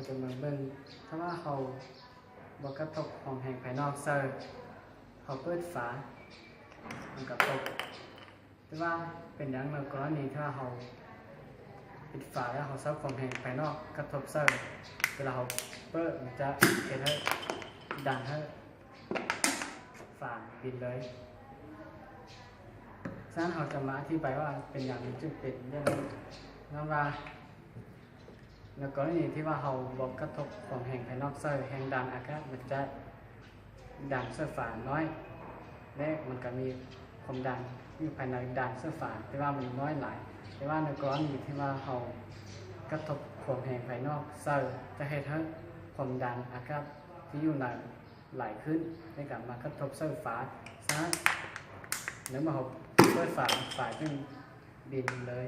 ຈະມາເບິ່ງ ຖ້າວ່າເຮົາບໍ່ກະທົບຄວາມແຮງພາຍນອກໃສ່ ເຮົາເປີດຝາ ມັນກະຕົກ. ແຕ່ວ່າເປັນຫຍັງໃນກໍລະນີທີ່ວ່າເຮົາປິດຝາແລ້ວ ເຮົາໃຊ້ຄວາມແຮງພາຍນອກກະທົບໃສ່ ເວລາເຮົາເປີດ ມັນຈະເຮັດໃຫ້ ດັນໃຫ້ຝາບິນເລີຍ. ສະນັ້ນເຮົາຈະມາອະທິບາຍວ່າເປັນຫຍັງມັນຈຶ່ງເປັນແບບນັ້ນ ຍ້ອນວ່າ ໃນກໍລະນີທີ່ວ່າເຮົາບໍ່ກະທົບຄວາມແຮງພາຍນອກໃສ່ ແຮງດັນອາກາດມັນຈະດັນໃສ່ຝານ້ອຍ ແລະ ມັນກະມີຄວາມດັນຢູ່ພາຍໃນດັນໃສ່ຝາ ແຕ່ວ່າມັນນ້ອຍຫຼາຍ. ແຕ່ວ່າໃນກໍລະນີທີ່ວ່າເຮົາກະທົບຄວາມແຮງພາຍນອກໃສ່ ຈະເຮັດໃຫ້ຄວາມດັນອາກາດທີ່ຢູ່ໃນຫຼາຍຂຶ້ນ ໃນການມາກະທົບໃສ່ຝາ. ສະນັ້ນ ໃນເມື່ອເຮົາເປີດຝາ ຝາຈຶ່ງບິນເລີຍ.